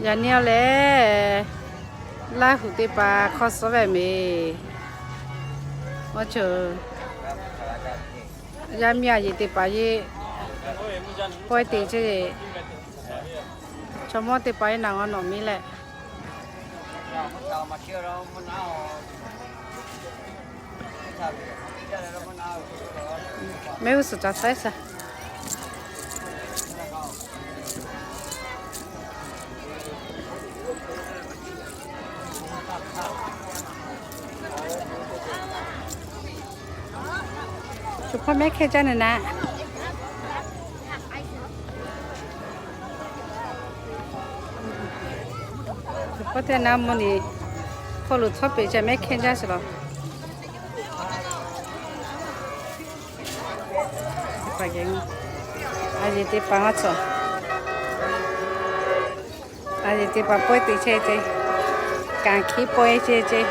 Yaꞈ nyi awˬ lehˬ, Laˇ huˍ teˇ hpaˍ hk'aw suh ve meh. Awˬ ceuˬ yaˇ miˇ a yeˬ teˇ hpaˍ yeˇ pawehˇ te chehˇ ve, chaw mawˇ teˇ hpaˍ yeˇ naˬ g'a nawˬ miˇ leh, mehˆ g'uˇ suhˍ caˬ suh-e shaˍ. Shu hpawˇ mehˆ hkehˇ jaˇ naˬ naˆ. Shu hpawˇ teˇ naˆ mvuhˇ ni hpawˇ lo htawˇ peꞈ ca mehˆ hkehˇ jaˇ sheˍ laˬ. A yeˬ teˇ hpaˍ ngaˇ cawˬ. A yeˬ teˇ hpaˍ pawehˇ te chehˇ ce. Kanˍ hkiˉ pawehˇ chehˇ ce.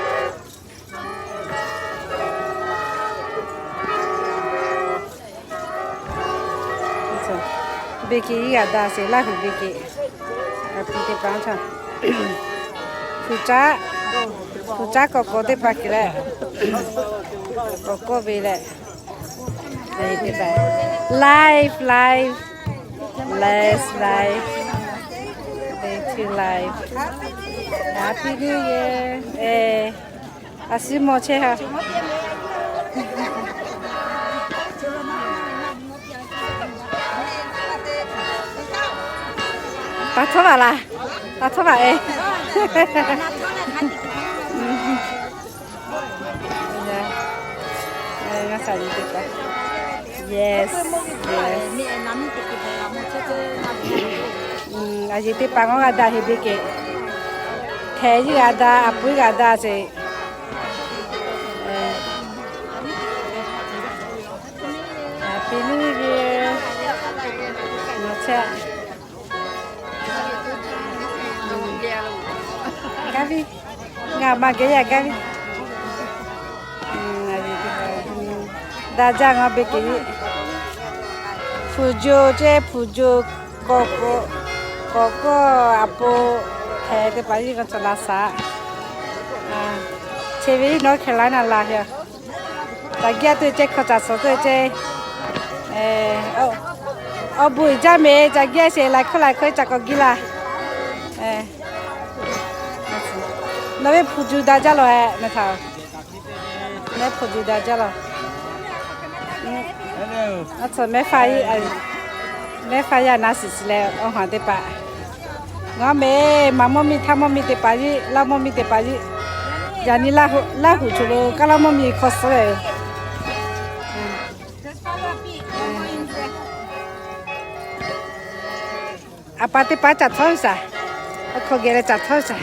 Beˇ keꞈ iˉ g'aꞈ daꞈ sheˍ, Laˇ huˍ beˇ keꞈ. A pi teˇ hpaˍ a, hpu caˉ, hpu caˉ k'awꞈ k'awꞈ teˇ hpaˍ keꞈ leh, k'awꞈ k'awꞈ ve leh, life, life, less life, better life. Happy New Year. A shu mawˬ chehˇ ha. Taˇ htawˇ vaꞈ laˬ, taˇ htawˇ vaꞈ e. Yes, yes. A yeˬ teˇ hpaˍ ngaˇ g'aꞈ daꞈ heˍ beˇ keꞈ. Htehˍ iˉ g'aꞈ daꞈ, a puiˉ g'aꞈ daꞈ sheˍ. Happy New Year. Ngaˬ chehˇ. Gaˇ viˇ, ngaˬ maˇ geh yaˇ gaˇ viˇ. Daꞈ jaˇ ngaˬ beˇ keꞈ. Hpu jo ceˇ, hpu jo k'awꞈ k'awꞈ, k'awꞈ k'awꞈ a po htehˍ teˇ hpaˍ iˉ g'aꞈ cawˬ la shaˍ. Chi ve iˉ nawˉ hkehˍ laˇ naˬ laˬ heˍ. Caˬ giˇ a tuˬ ceh hkawˇ caˬ suhˍ tuˬ ceh. Awˬ bon uiˍ jaˇ meh, caˬ giˇ a sheˍ laiˬ hkawˇ laiˬ hkawˇ caˬ k'awꞈ giˇ laˇ. Nawˬ ve hpu ju daꞈ jaˇ lawˬ hehꞈ meh htaꞈ. Mehˆ hpu ju daꞈ jaˇ lawˬ. Mehˆ faˇ yaˇ naˉ shiˍ shiˍ leh awˬ haˍ teˇ hpaˍ. Ngaˬ meh maˍ mawˇ miˇ htaˇ mawˇ miˇ teˇ hpaˍ yeˇ, laˇ mawˇ miˇ teˇ hpaˍ yeˇ. Yaꞈ nyi Laˇ huˍ, Laˇ huˍ choˬ lo kaˇ laˇ mawˇ miˇ hk'aw suh ve. A pa teˇ hpaˍ caˬ htawˇ ve shaˍ. Awˬ hk'aw geh leh caˬ htawˇ ve shaˍ.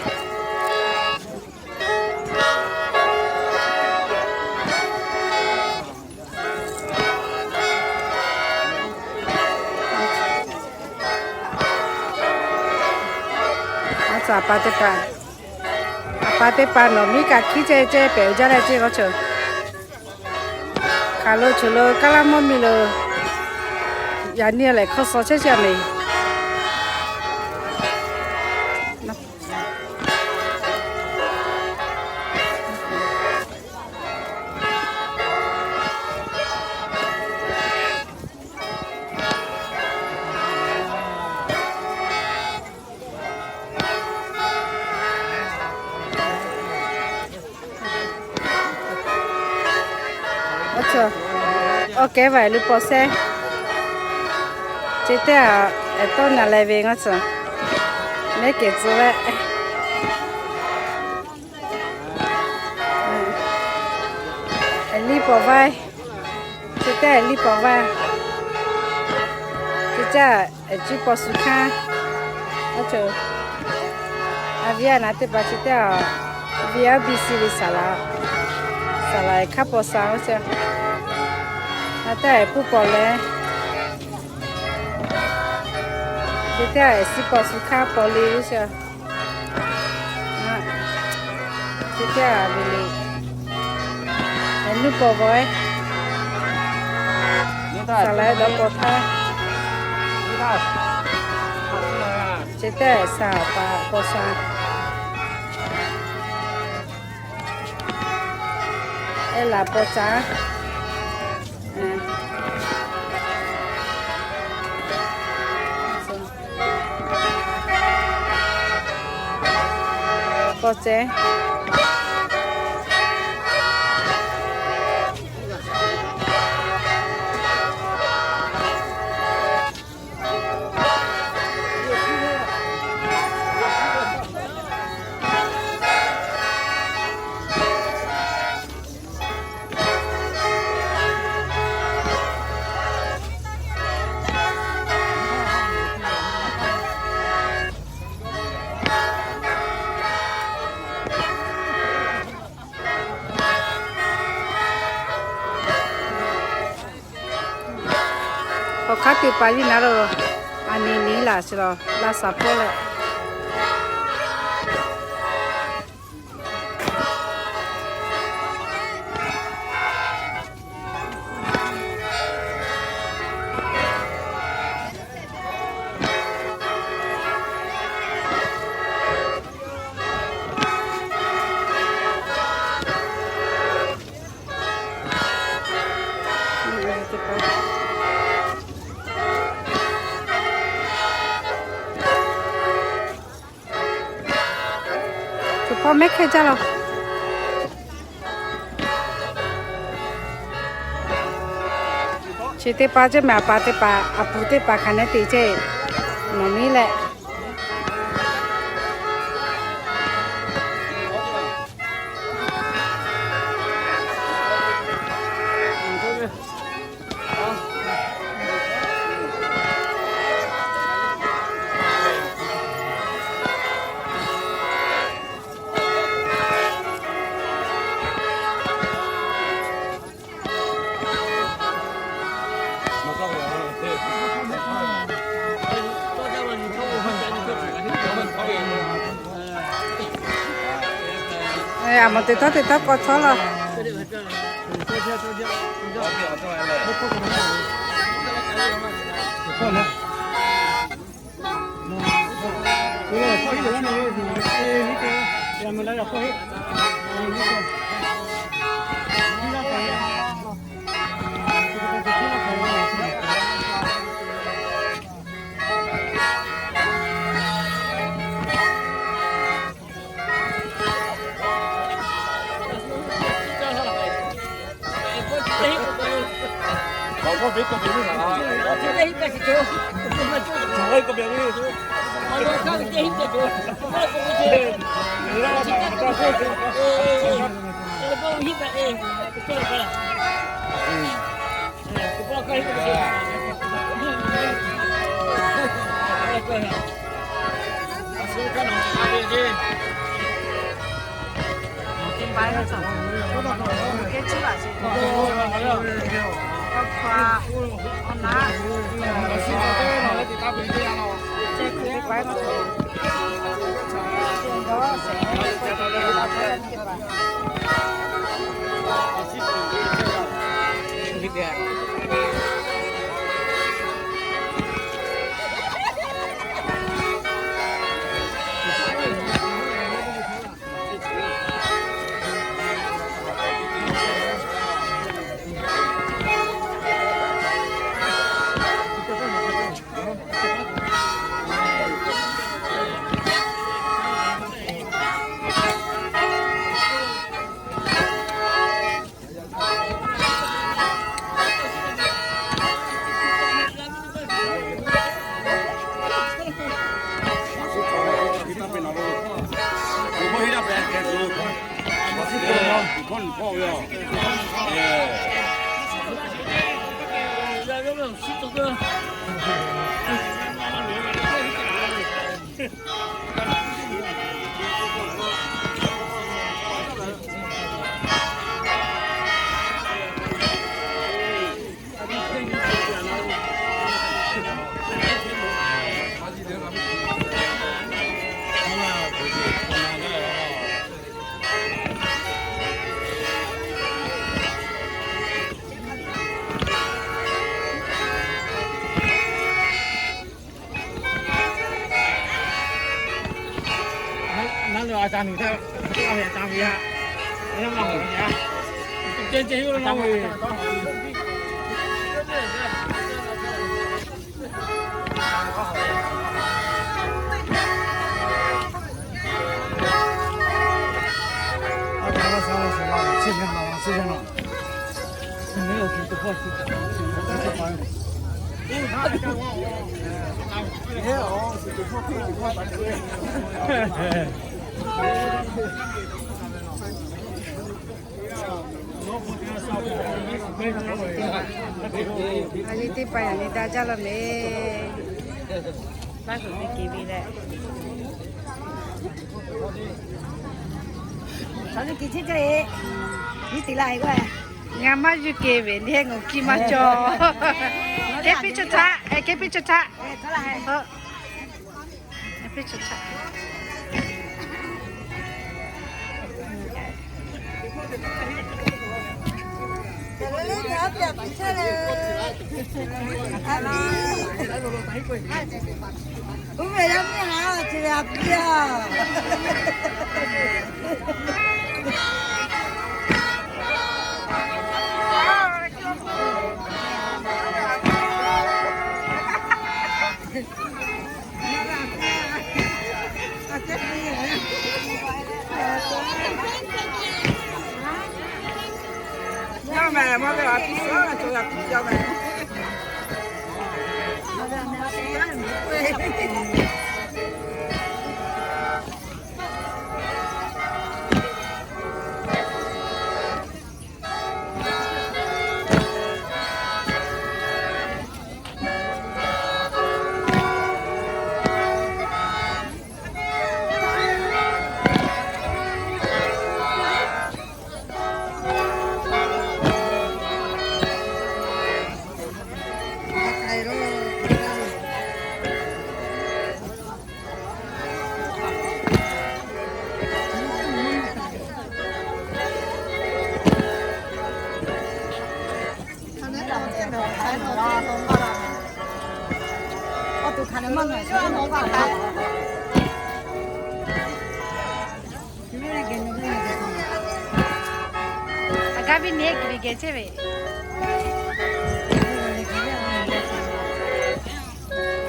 A pa teˇ hpaˍ, a pa teˇ hpaˍ nawˬ miˉ kaꞈ hkiˉ ceh ceh pehꞈ uiˍ jaˇ leh ceh k'aw cawˬ. Hk'aˬ lo choˬ lo kaˇ laˇ mawˇ miˇ lo yaꞈ nyi lehˬ hk'aw suh chehˇ chehˇ meh. Awˬ kehˉ vaˬ lu paw sehˉ. Chi teˇ aꞈ, ehˍ tawˇ naˬ leh ve ngaˇ tcuhˍ, mehˉ kehˬ tcuh ve. Ehˍ liˇ paw vaˇ, chi teˇ ehˍ liˇ paw vaˇ, chi caˇ ehˍ ciˉ paw suh hkanˇ. Awˬ ceuˬ a viˉ a naˍ teˇ hpaˍ chi teˇ aꞈ, V I P C ve saˍ laꞈ, saˍ laꞈ ehˍ hk'aˇ paw sha ve chi, a teˇ ehˍ puˇ paw leh, chi teˇ aꞈ ehˍ ciˉ paw suh hkanˇ paw le ve chi. Chi teˇ aꞈ ve le, ehˍ nuˇ paw g'awˬ ehˉ, saˍ laꞈ ehˉ dawˇ paw htaˇ. Te tehˇ sha pa paw sha, ehˉ laˬ paw sha. K'awꞈ ceh. Awˬ hk'aˇ te pa viˉ naˉ lo, a nyi nyi laˬ shiˍ lawˬ, laˇ shaˍ pawˆ leh. Tuˬ hpawˇ mehˉ hkehˇ jaˇ lawˬ. Chi teˇ pa ceˇ mehˍ, a pa teˇ pa, a pu teˇ pa hk'aˬ nehˉ te ceˇ, nawˬ miˉ leh. A mawˬ teꞈ htawˇ teꞈ htawˇ k'awꞈ htawˇ laˇ. A nyi teˇ pa yaꞈ nyi daꞈ jaˇ law mehˍ. Laˇ kuˬ ve keˍ ve leh, a nyi keˍ chehˇ jaˇ e. Nyi teꞈ la e k'o, ngaˬ maˇ yuˬ keˍ ve le, ngaˬ kiˇ maˇ cawˬ. Kehˉ piˇ cawˬ htaˇ, kehˉ piˇ cawˬ htaˇ. A gaˇ viˉ nehˉ kiˬ ve geh chehˇ ve.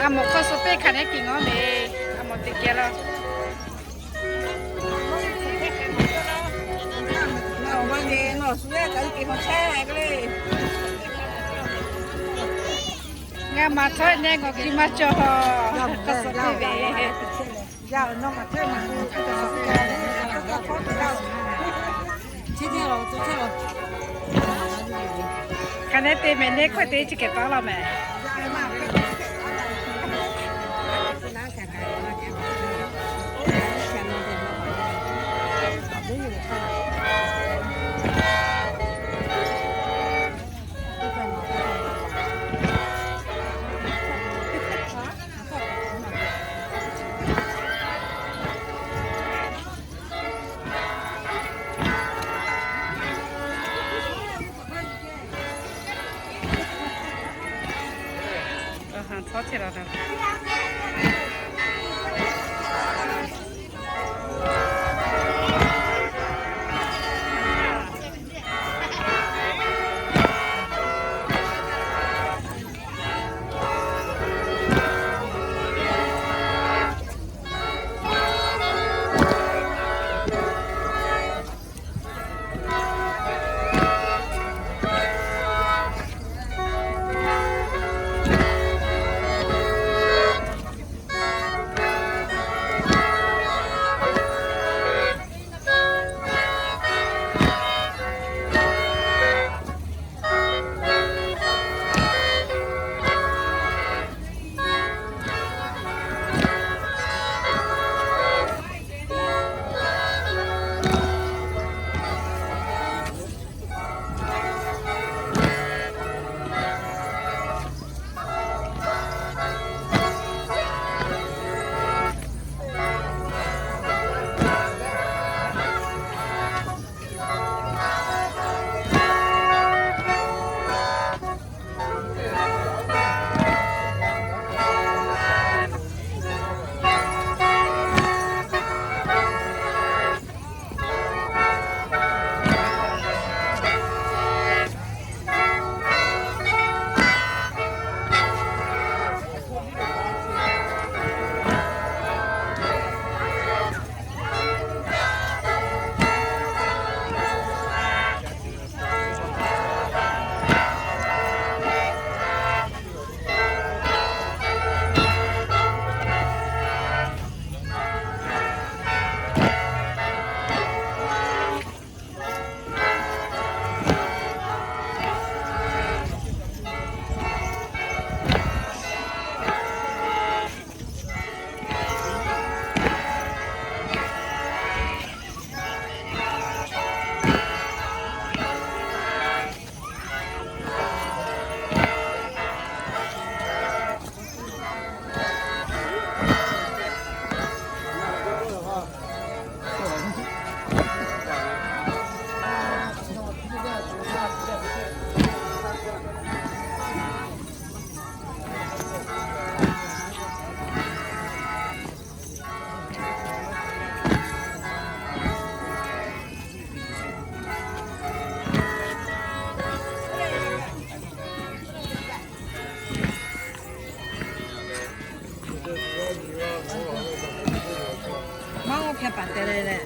A mawˬ hk'aw suh peˇ hkanˍ nehˉ kiˬ ngawˬ ve. A mawˬ teˇ kehˬ laˇ. Ngaˬ maˬ htawˇ nehˉ ngaˬ kiˇ maˇ cawˬ. Hk'aw suh peˇ ve. Hk'a nehˉ te mehˍ, nehˉ hkawˇ te chi kehˬ taˉ laˇ mehˍ. le le.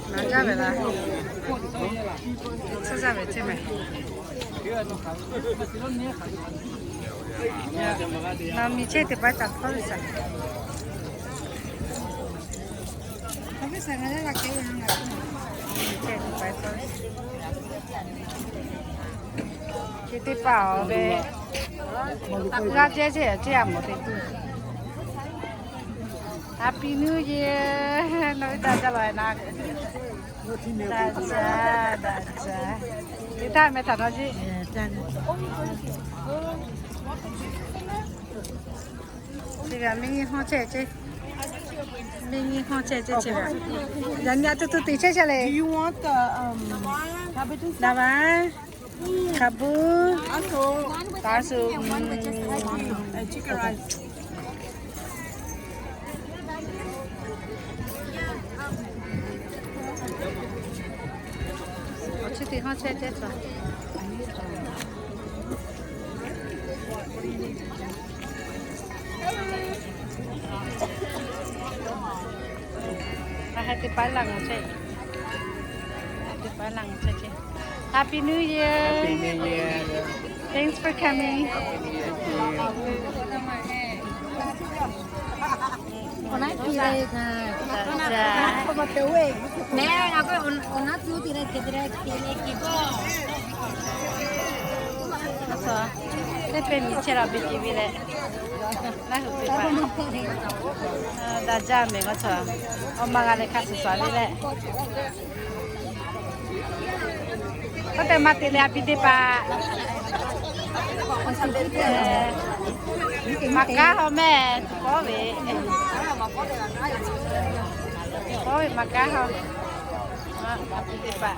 Naˍ jaˇ ve laˇ. Tsuhˇ jaˇ ve ceˇ mehˍ. Naˍ miˬ chehˇ teˇ hpaˍ caˍ hpawˇ ve shaˍ. Miˬ chehˇ teˇ hpaˍ caˍ hpawˇ ve. Chi teˇ hpaˍ awˬ ve, g'aˇ jehˇ chehˇ ceˇ a mawˬ te tuˬ. Happy New Year. Nawˬ hui daꞈ jaˇ lawˬ na. Daꞈ jaˇ, daꞈ jaˇ. Teˇ htaˇ meh htaꞈ nawˬ jiˇ. Chi ve miˇ nyi hawˇ chehˇ ceˇ. Miˇ nyi hawˇ chehˇ ceˇ chi ve. Yaꞈ nyi a tu tu teꞈ chehˇ chehˇ le. Daꞈ va. Hkaˍ buˇ. Taˍ suˍ. Awˬ chi teꞈ hawˇ chehˇ ceˇ tcuh. A ha teˇ paˍ laˇ ngaˬ chehˇ. Teˇ paˍ laˇ ngaˬ chehˇ ceˇ. Happy New Year. Happy New Year. Thanks for coming. Thank you. Teˇ pehˍ miˬ chehˇ la ve te ve leh, laˇ hui teˇ hpaˍ daꞈ jaˇ mehˍ g'awˇ chaw. Awˬ ma g'a leh hk'a shuˍ shuˍ ve leh, k'oˆ te maˇ te leh a piˇ teˇ hpaˍ. Maˍ kaˉ haw mehˍ, kawˉ ve, kawˉ ve maˍ kaˉ haw. A piˇ teˇ hpaˍ.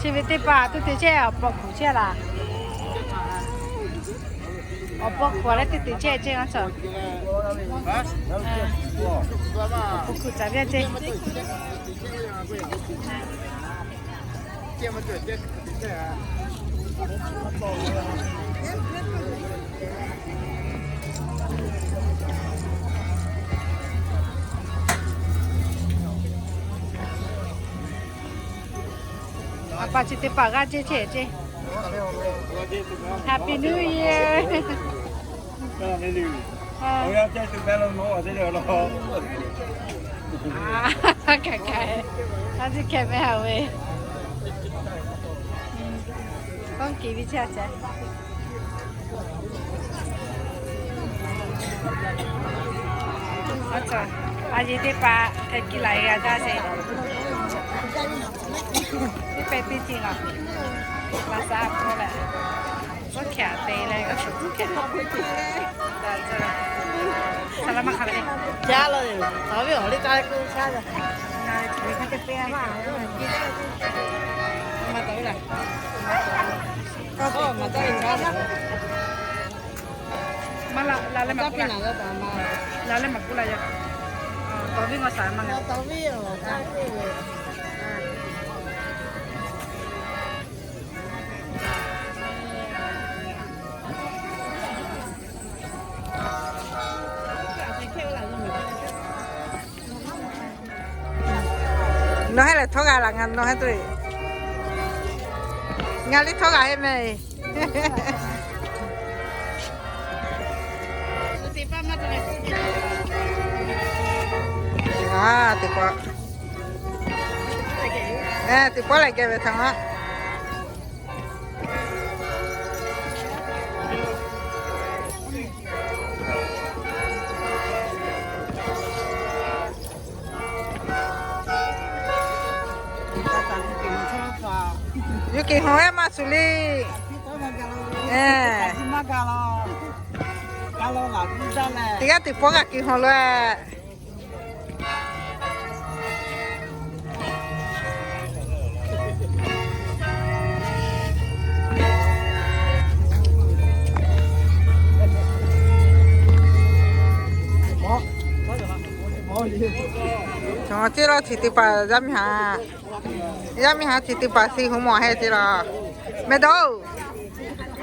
Chi ve teˇ hpaˍ tuˬ te chehˇ awˬ pawˆ hkuꞈ chehˇ laˇ. Awˬ pawˆ hkuꞈ leh teˇ te chehˇ ceˇ g'aˇ chaw. Awˬ pawˆ hkuꞈ caˍ ve ceˇ. A pa chi teˇ hpaˍ g'aˇ jehˇ chehˇ ceˇ. Happy New Year. Kaꞈ kaꞈ, a ciˉ hkeh mehˆ a ve. Kawˆ kiˬ ve chi a ceh. A yeˬ teˇ hpaˍ hk'e kiˇ laˬ e g'a jaˇ sheˍ. Teˇ pehˍ teˇ ceuˬ laˬ, laꞈ shaˍ a hk'aw leh, tcuhˉ hkeh te leh, tcuhˉ hkeh te leh, a, saˍ laˍ maˇ hk'a ve le. Caˇ la yoˬ. Taˍ viˉ awˬ liˇ caˇ k'oˆ shaˉ ve. Maˇ taˍ viˉ laˬ. Maˇ taˍ viˉ laˬ. Maˇ la, la leh maˇ k'oˆ la. La leh maˇ k'oˆ la yaˇ. Taˍ viˉ maˇ shaˍ maˇ la. Taˍ viˉ yoˬ. Nawˬ heh lehˬ htawˇ g'a laˬ ngaˬ nawˬ heh tuˬ. Ngaˬ liˇ htawˇ g'a heh mehˍ. A, teˇ pawˆ, teˇ pawˆ lehˬ geh ve htaꞈ a. Yuˇ kiˬ haw ehˉ maˇ shuˍ le. Teˇ g'aˇ teˇ pawˆ g'a kiˬ haw loˬ. Chaw ceˇ lawˇ chi teˇ hpaˍ yaˇ miˇ haˍ, yaˇ miˇ haˍ chi teˇ hpaˍ suh hu mawˬ heh ceˇ lawˬ. Meh dawˇ-oˬ,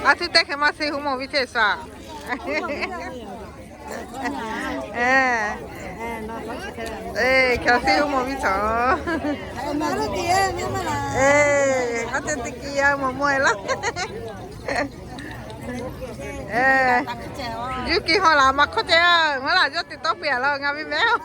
a htoꞈ teˇ hkeh maˇ suh hu mawˬ ve ceˇ shaˍ. Hk'e suh hu mawˬ ve chaw. A te teˇ ki yaˇ mawˬ mawˬ e laˇ. Yuˇ kiˬ haw laˬ maˇ hk'awˇ ceh, ngaˬ laˬ yawˇ teˇ tawˇ piˇ a laˇ ngaˬ ve mehˉ-oˬ.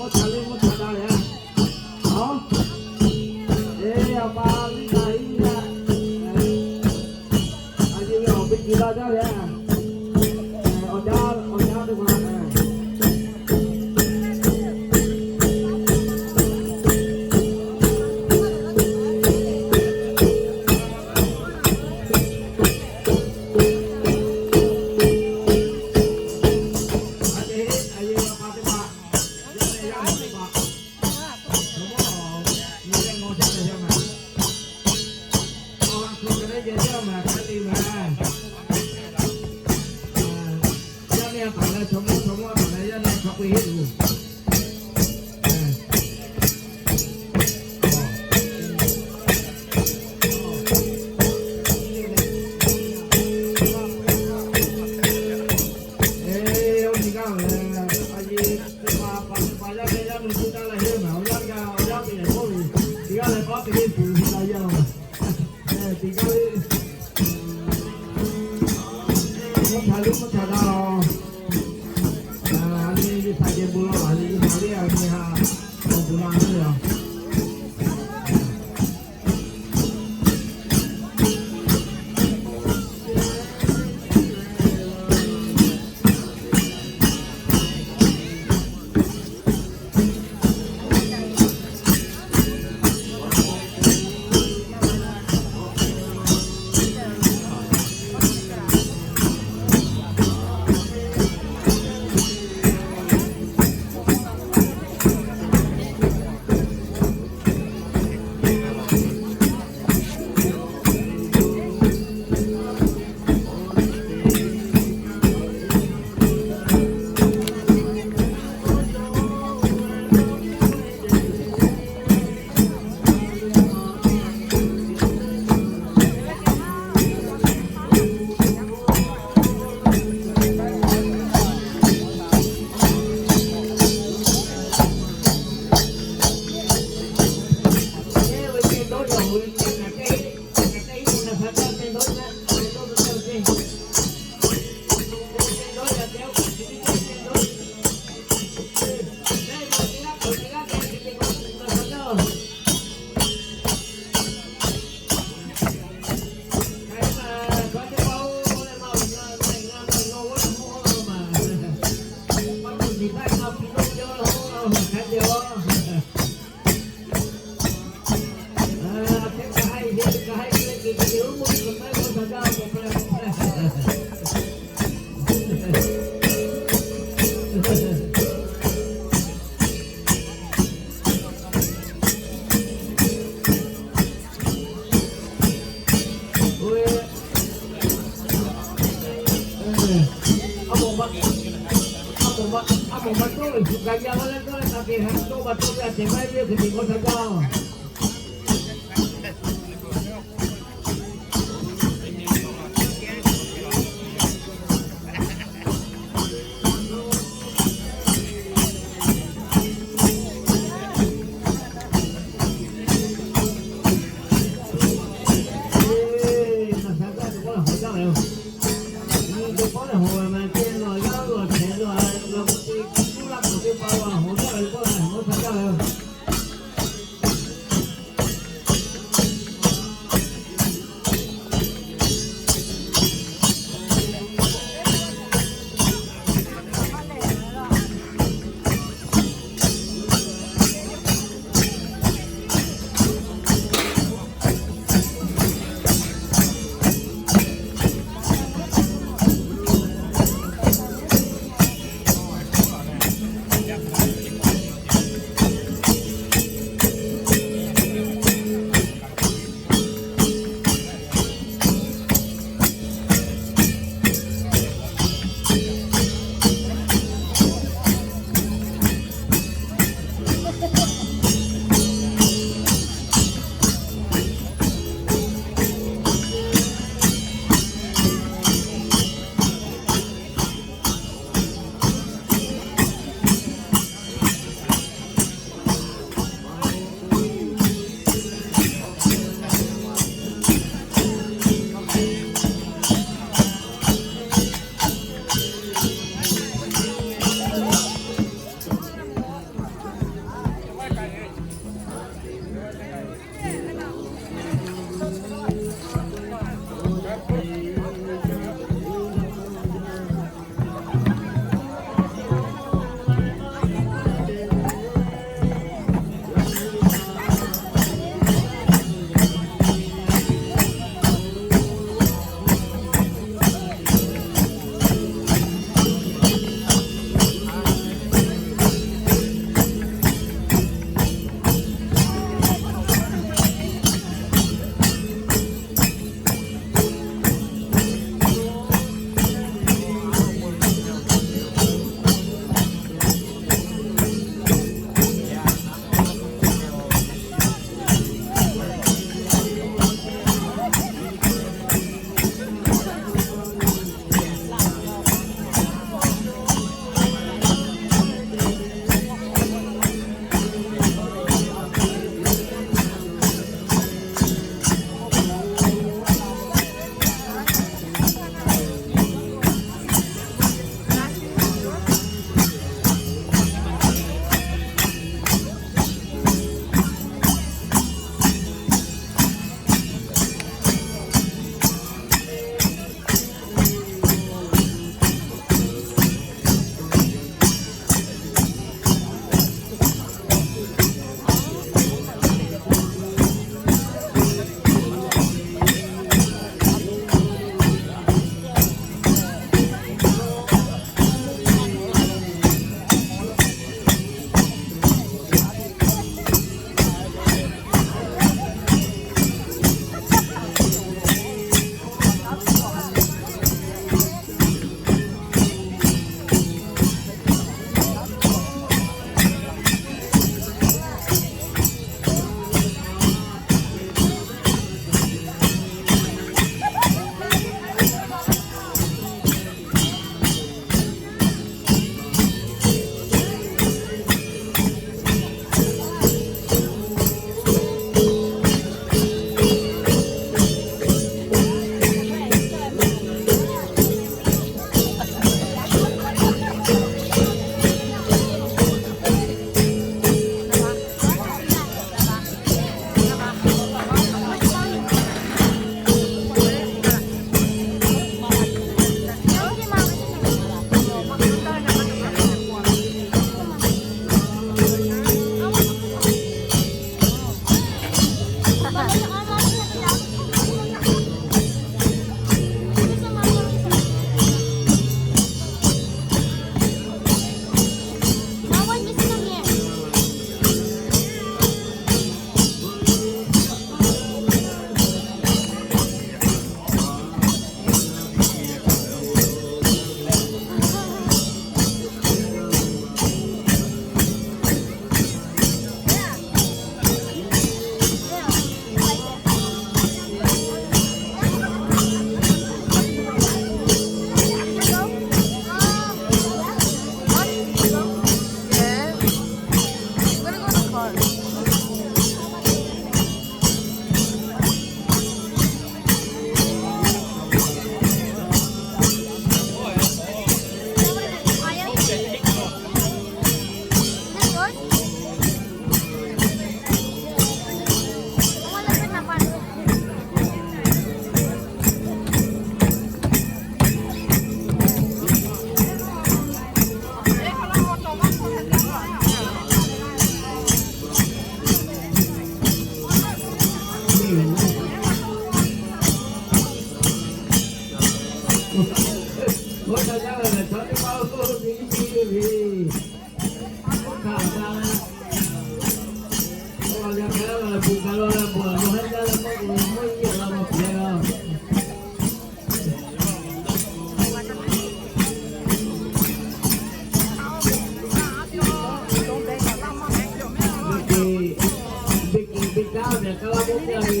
Mvuhˇ cha le mvuhˇ cha daꞈ le. Aˬ, eˬ, a pa liˇ na iˉ na, a yehˬ ve awˬ ve kuiˬ la jaˇ le. Awˬ jaˇ awˬ jaˇ teˇ hpaˍ.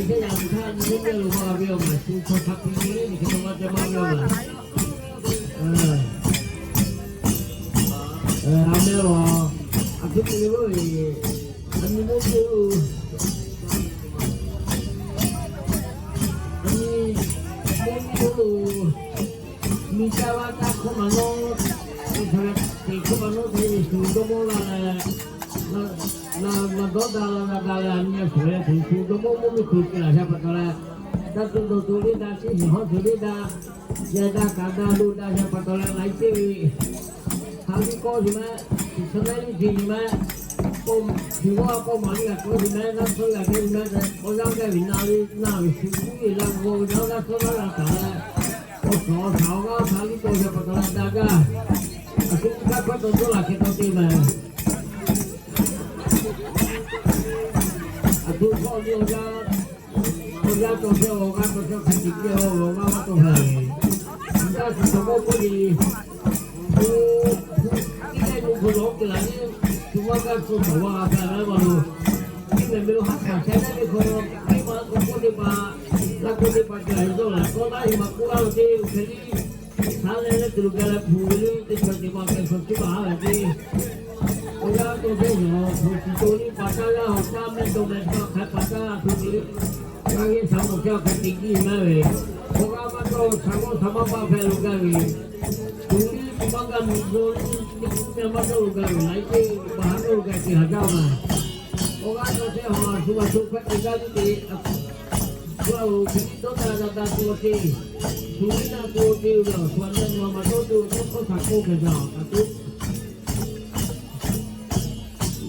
Teˇ yanˇ htaˇ nyi teˇ g'aˇ lo maˇ g'a ve awˬ maˬ shu hk'aw hk'a hk'e ve le, hk'e te maˇ te maˇ ve awˬ maˬ. A meh lawˬ, a htoꞈ te ve, a nyi mawˇ ve, a nyi mawˇ ve, miˬ caˇ vaˇ caˇ hkawˇ maˬ nawˉ, teˇ hkawˇ maˬ nawˉ te ve shu dawˇ mawˇ la leh, na dawˇ da la na da leh a nyi a shuˍ leh teˇ shu dawˇ mawˇ mawˇ ve kuˬ te laˬ sha pa taw leh, daˇ tuˬ dawˬ tuˬ le daˇ, teˇ shiˍ hawˉ tuˬ le daˇ, yehˬ daˇ kaꞈ daˇ lo daˇ sha pa taw leh na iˉ teˇ ve, ha liˇ kawˇ ve maˇ, tiꞈ chaw naˉ liˇ ve maˇ, kawˇ, shiˍ g'awˇ kawˇ maˬ liˇ g'a kawˇ ve maˇ, naˇ suhˉ g'a kehˉ ve maˇ, awˬ yanˇ gaˇ ve na ve na ve shu kuˉ ve la g'awˇ ve na g'aˇ suhˉ naˉ g'a taˍ leh, awˬ suhˍ awˬ shaˍ awˬ g'aˇ ha liˇ kawˇ sha pa taw leh daˇ gaˇ, a shu kaˇ hpawˇ taw dawˇ laˬ hk'e taw te maˬ. A htoꞈ hkawˇ ve awˬ yanˇ, awˬ yanˇ taw chehˇ awˬ g'aˇ taw chehˇ hk'a tiꞈ kehˇ awˬ g'aˇ maˇ taw hk'a le. Gaˇ tuˬ taw kawˇ k'oˆ le, o, iˉ leh nu hk'aw lawˬ te laˬ le, tu maˇ gaˇ tuˬ taw g'a hk'a leh maˇ lo. Teˇ mehˍ meh lo haˉ hkanˍ chehˇ ve hk'aw, teˇ ma k'awꞈ k'oˆ teˇ pa, laˇ k'oˆ teˇ pa ca dawˇ laˬ kawˇ laˇ ve maˇ k'oˆ laˇ lo te, oˇ hk'e le. Shaˉ leh leh tuˬ lo gaˬ leh hpu ve le, teˇ chaw teˇ ma k'ai hk'aw teˇ ma haˉ ve te. Awˬ yanˇ taw chehˇ yaˬ hpu tiꞈ to le pa taˇ g'aˇ awˬ caˇ mehˆ dawˇ mehˆ hk'a hk'a pa taˇ g'a hpu te le. G'a g'e shaˍ mawˬ chehˇ awˬ hk'a teꞈ kiˇ maˇ ve, awˬ g'aˇ maˇ dawˇ shaˍ g'awˇ shaˍ maˇ paˆ hpehꞈ lo gaˇ ve, tuˬ liˇ tuˬ maˇ gaˇ miˬ dawˇ liˇ teˇ kuˉ meh maˇ dawˇ lo gaˇ ve, laiˉ ceuˬ baˬ haˉ dawˇ lo gaˇ te haˍ jaˇ maˬ. Awˬ g'aˇ taw chehˇ hawˬ a shu g'a shu hpehꞈ te gaˇ liˇ te, a shu a lo hk'e liˇ dawˇ taˇ g'a taˇ tuˬ awˬ te, shu liˇ naˆ tuˬ awˬ te ve awˬ shu a nehˆ maˬ maˇ dawˇ tuˬ awˬ tawˇ hkawˇ htaꞈ k'oˆ hpehꞈ jaˇ a tuˬ.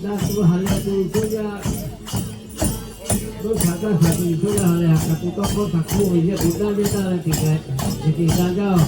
Daˇ tuˬ ha lehˬ tuˬ cawˇ jaˇ, dawˇ shaˍ daˇ shaˍ tuˬ cawˇ jaˇ ha lehˬ, ha k'a tuˬ tawˇ hkawˇ htaꞈ k'oˆ ve yehˇ k'oˆ daˇ ve daˇ leh teꞈ hk'e, teꞈ hk'e daˇ jaˇ.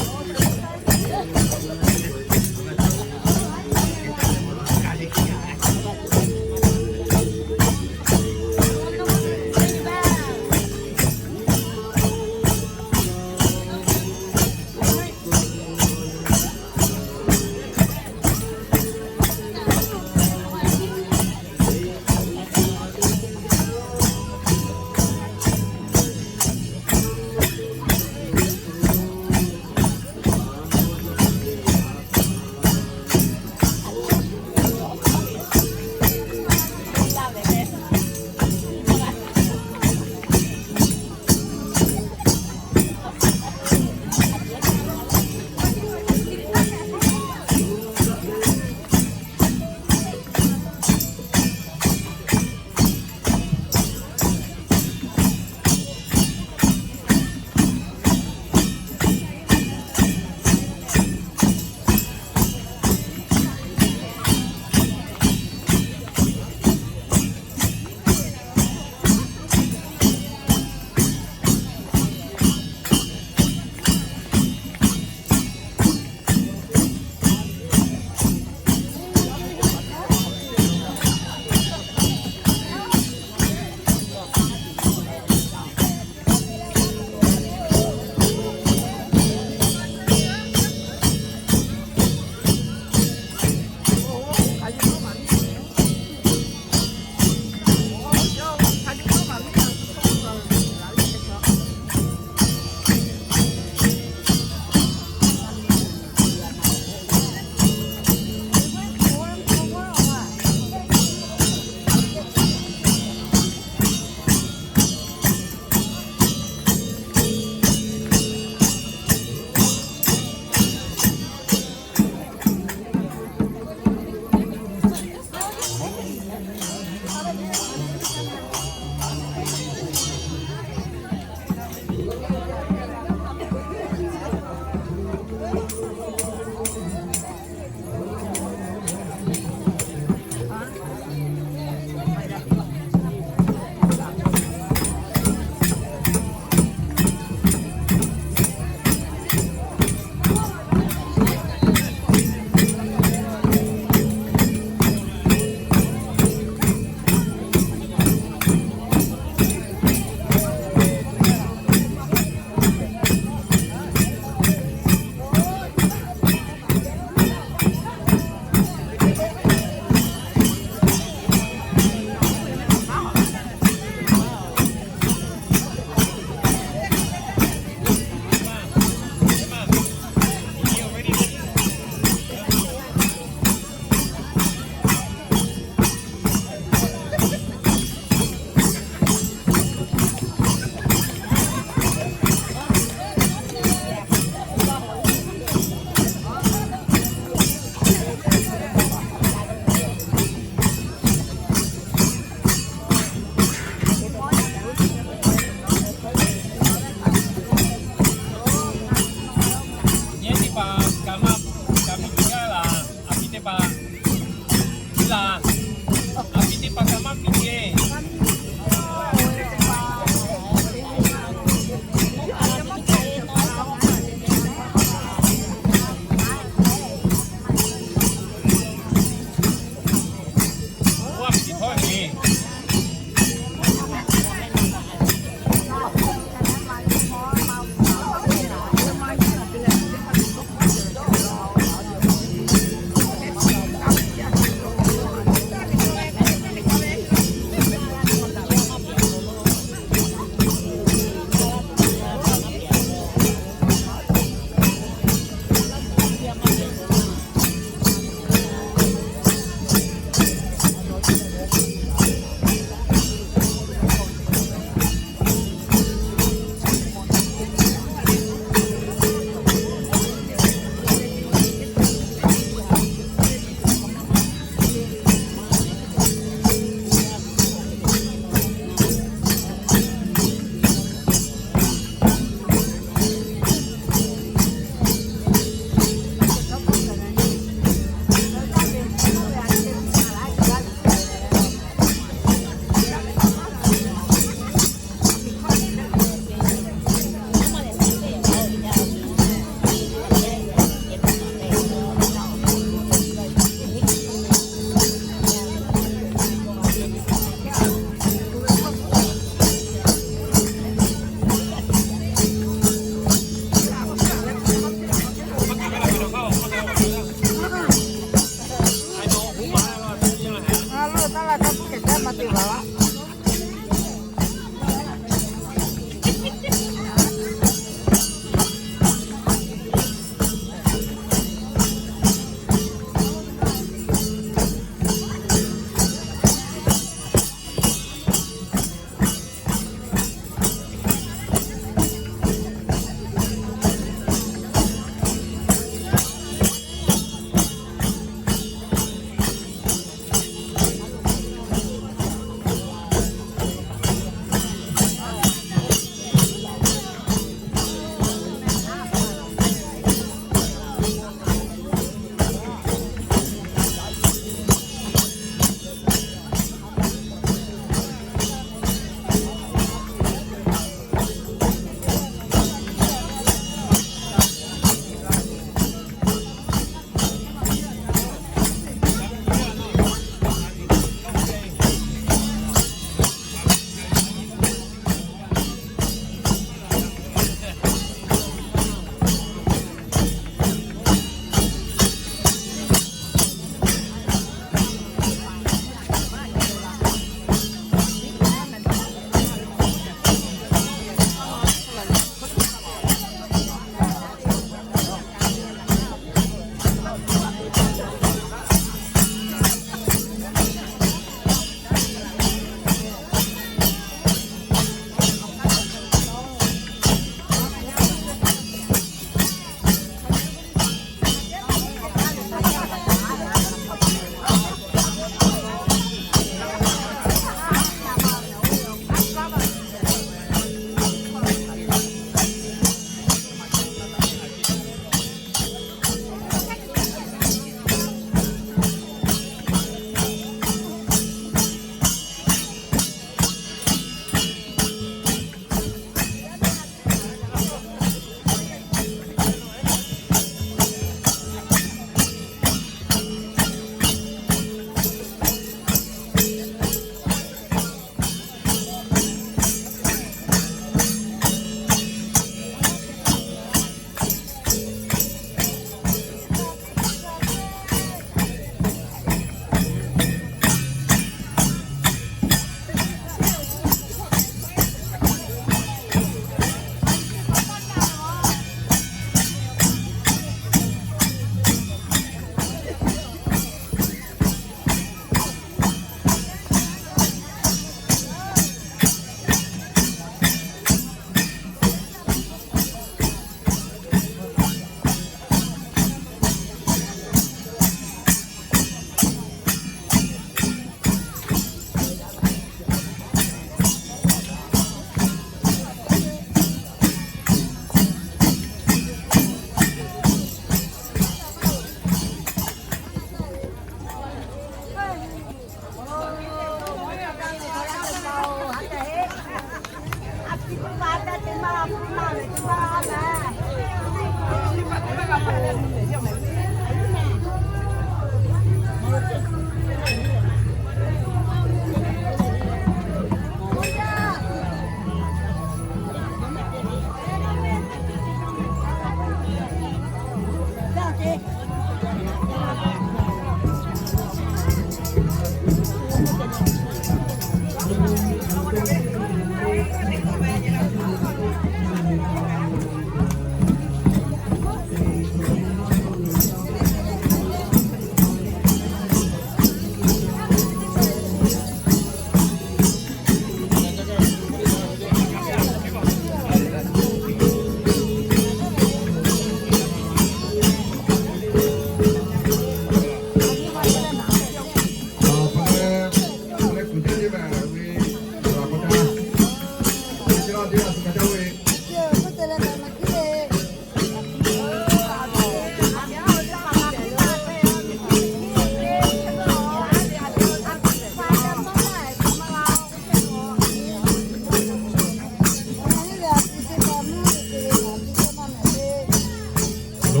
Lo,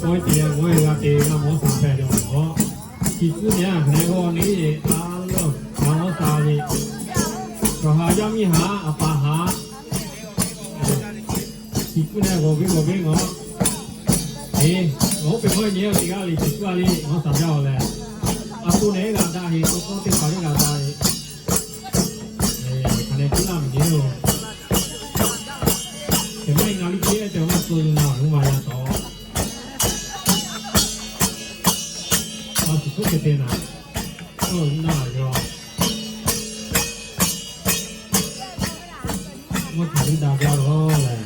k'oˆ ve teˇ yanˇ, ngaˬ hui g'a te g'a mawˬ shaˍ hpehꞈ ve awˬ lawn, chi kuiˉ nehˬ a hk'e g'awˇ neˇ a lawˇ, g'a mawˬ shaˍ ve, cawˬ haˍ yaˇ miˇ haˍ a paˍ haˍ, chi kuiˉ nehˬ g'awˬ ve g'awˬ ve ngaˬ, eˬ, ngaˬ oˇ peˬ maˇ nyi a ve g'aˇ le, chi kuiˉ a le, mawˬ shaˍ jaˇ a lehˬ, a to nehˬ g'a daꞈ ve, to k'awˇ teˇ hpaˍ le g'a daꞈ ve, hk'aˬ nehˬ kuiˉ laˇ ve yoˬ. Hk'e maˇ heˆ, na liˇ ceh te maˇ tcuh yuˬ na, hu ma yaˇ taw, a shu hk'oˆ hk'e te naˍ, tcuh yuˬ na yoˬ. Mvuhˇ htaꞈ liˇ daꞈ jaˇ lawˬ lehˬ.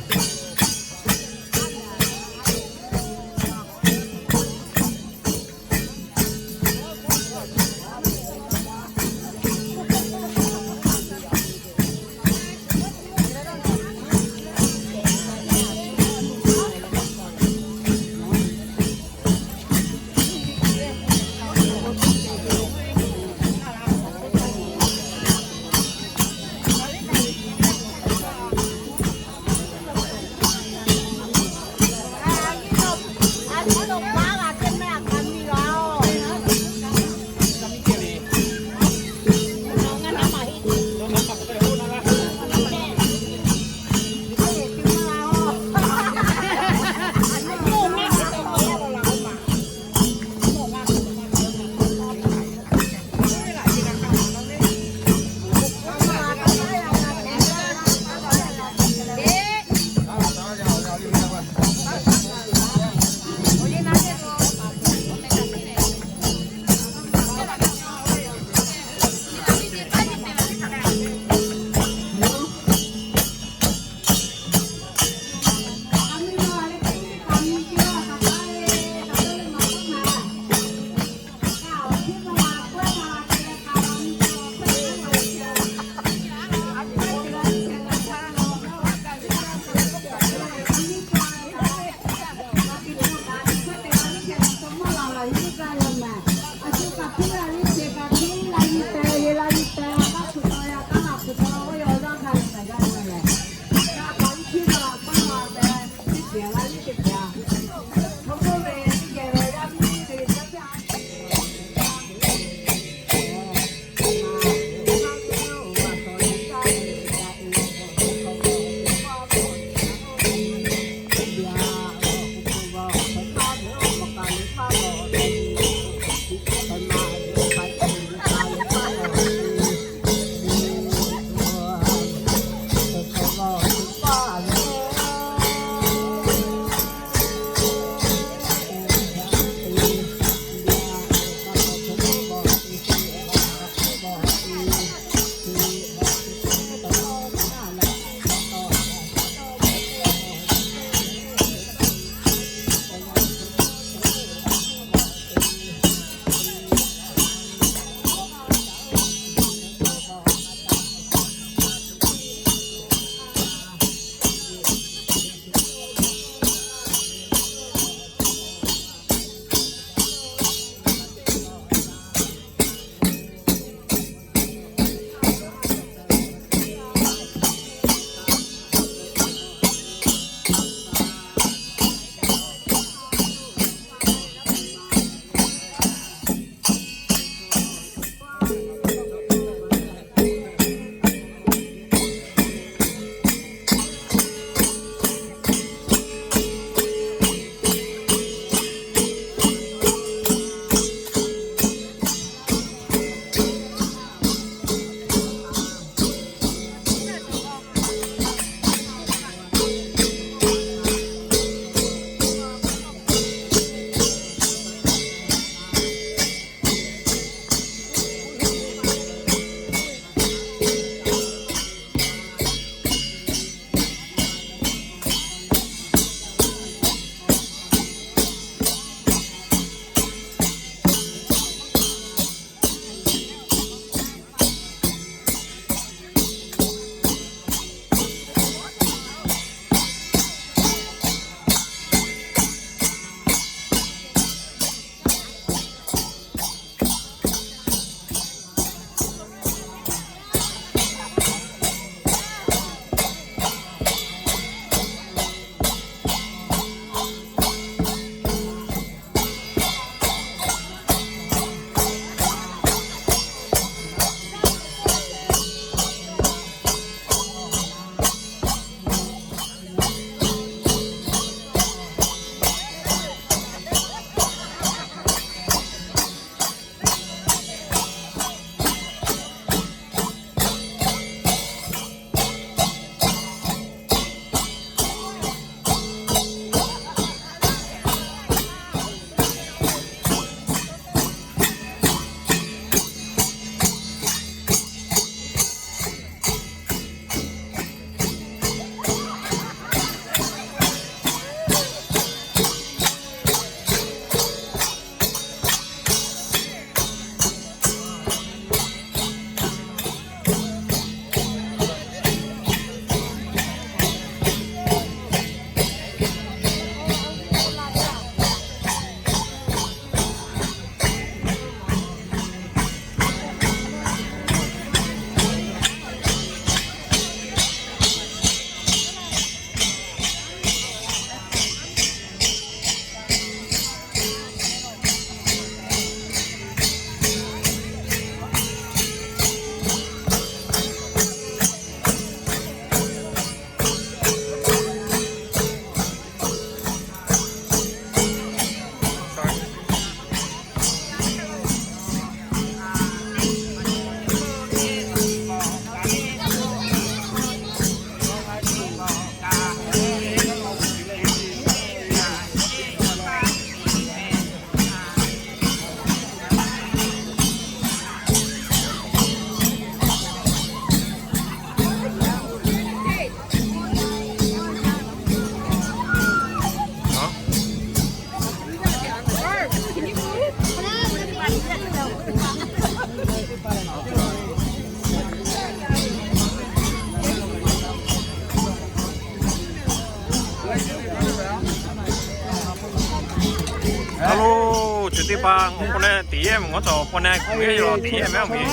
Pa awˬ pon naˆ teꞈ yehˇ mvuhˬ, ngaˬ hui awˬ pon naˆ kuˬ yehˇ lo teꞈ yehˇ mehˍ awˬ miˬ.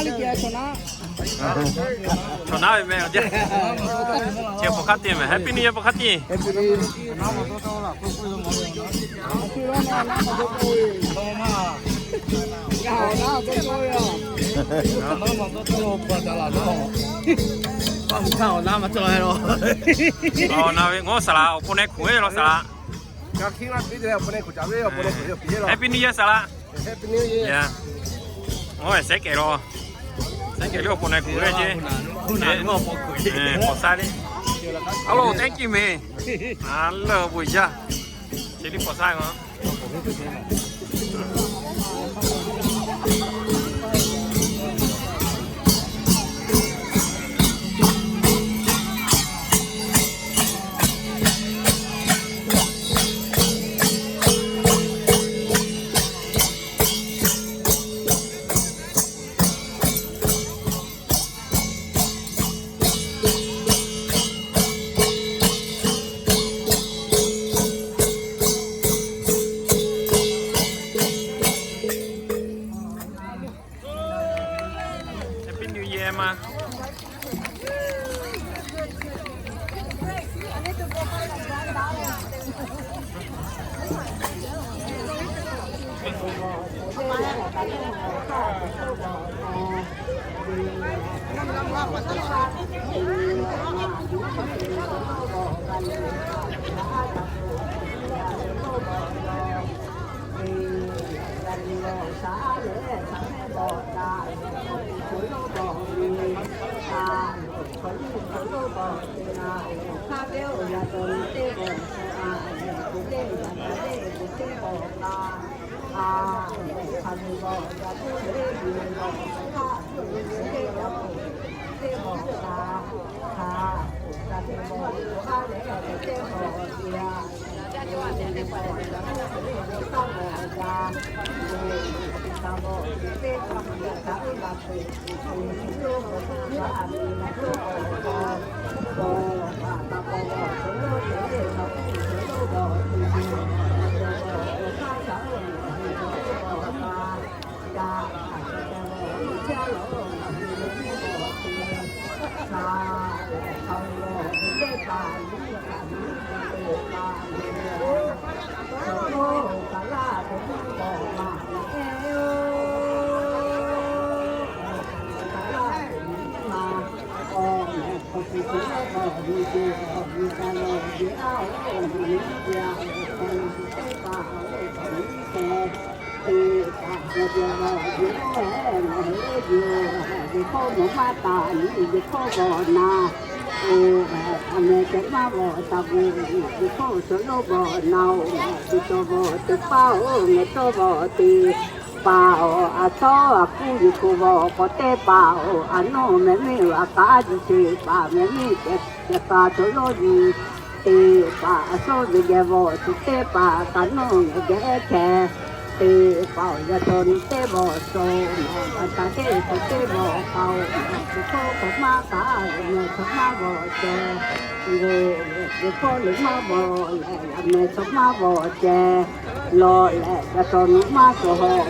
Chaw naˉ ve meh a jaˇ. Chi pa hk'aˇ te mehˍ, Happy New Year pa hk'aˇ te. Awˬ na ve ngaˬ saˍ laꞈ awˬ pon naˆ kuˬ ve law saˍ laꞈ. Happy New Year saˍ laꞈ. Ngaˬ sehˉ kehˬ law. Sehˉ kehˬ le awˬ pon naˆ kuˬ ve ce. Awˬ saˍ le. Hello, thank you mehˍ. A leuˬ bon jaˇ. Chi teˇ hpaˍ saˍ laꞈ. Happy New Year ma. Teˇ hpaˍ yaˇ ve awˬ viˉ awˬ nyi, yehˬ hkawˇ maˇ taˍ nyi, yehˬ hkawˇ g'awˬ na. Oˬ, a meh ceh maˇ g'awˬ taˍ ve, yehˬ hkawˇ suhˍ lo g'awˬ na-oˬ, teˇ cawˬ g'awˬ teˇ paˇ-oˬ, meh cawˇ g'awˬ teˇ paˍ-oˬ, a cawˇ a kuˇ yehˬ hkawˇ g'awˬ k'awꞈ teˇ paˍ-oˬ, a nawˇ meh miˇ a kaˉ ji teˇ paˍ meh miˇ ceh, ceh kaꞈ cawˬ lawˇ nyi. Teˇ hpaˍ a sawˉ ve geh g'awˬ tuˬ teˇ hpaˍ kaꞈ nawˇ geh geh chehˇ. Teˇ hpaˍ-oˬ, yaˇ cawˬ nyi teˇ g'awˬ sawˬ, a taˍ teˇ cawˬ teˇ g'awˬ k'aoˍ, yehˬ hkawˇ k'awꞈ maˇ taˍ, a meh cawˬ maˇ g'awˬ ceh. Oˬ, yehˬ hkawˇ lehˬ maˇ g'awˬ leh, a meh cawˬ maˇ g'awˬ ceh. Lawˬ leh yaˇ cawˬ nyi maˇ cawˬ haw,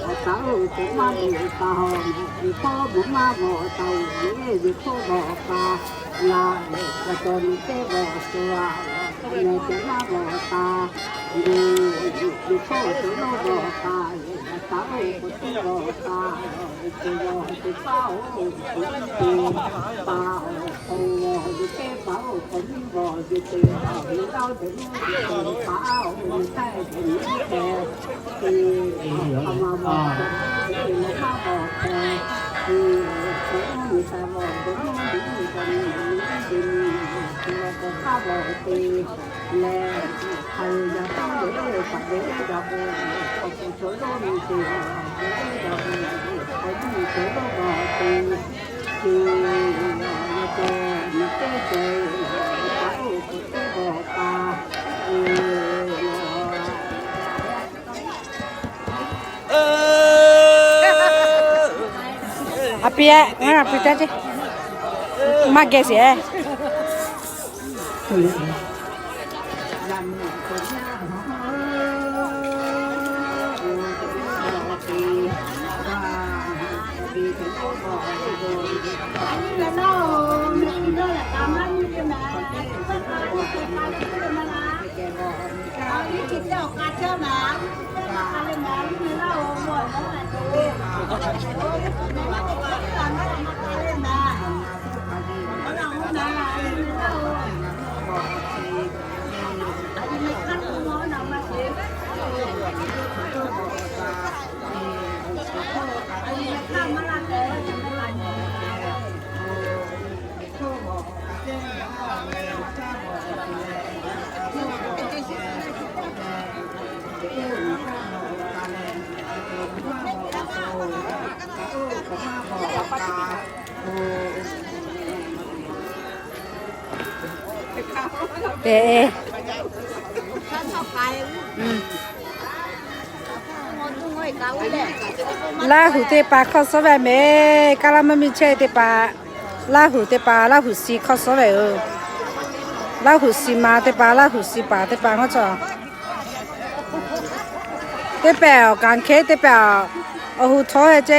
a taˍ-oˬ, cawˬ maˇ lawˬ taˍ haw, yehˬ hkawˇ maˇ maˇ g'awˬ taˍ-oˬ, yehˬ hkawˇ g'awˬ k'aoˍ. Laˬ leh yaˇ cawˬ nyi teˇ g'awˬ sawˬ-a, a meh cawˬ maˇ g'awˬ taˍ. Oˬ, yehˬ hkawˇ suhˍ lo g'awˬ k'aoˍ, a taˍ-oˬ, k'awꞈ teˇ g'awˬ k'aoˍ, teˇ g'awˬ teˇ paˇ-oˬ, teˇ paˇ-oˬ, k'awꞈ g'awˬ ve teˇ paˍ-oˬ, k'awꞈ nyi g'awˬ ve teˇ paˍ, ve laˇ-oˬ, teˇ paˍ-oˬ, ve htaˇ-oˬ, teˇ paˍ-oˬ, teˇ paˍ-oˬ, teˇ paˍ-oˬ, a pi-e, a pi-e, maˇ geh sheˍ-e. Te, Laˇ huˍ teˇ hpaˍ hk'awˇ suhˉ ve mehˍ, kaˇ laˇ maˇ miˇ chehˇ teˇ hpaˍ, Laˇ huˍ teˇ hpaˍ Laˇ huˍ si hk'awˇ suhˉ ve-oˬ. Laˇ huˍ si ma teˇ hpaˍ, Laˇ huˍ si paˍ teˇ hpaˍ ngaˇ cawˬ. Teˇ pehˍ awˬ kanˍ hkehˉ teˇ pehˍ awˬ hu htawˇ ve ceˇ.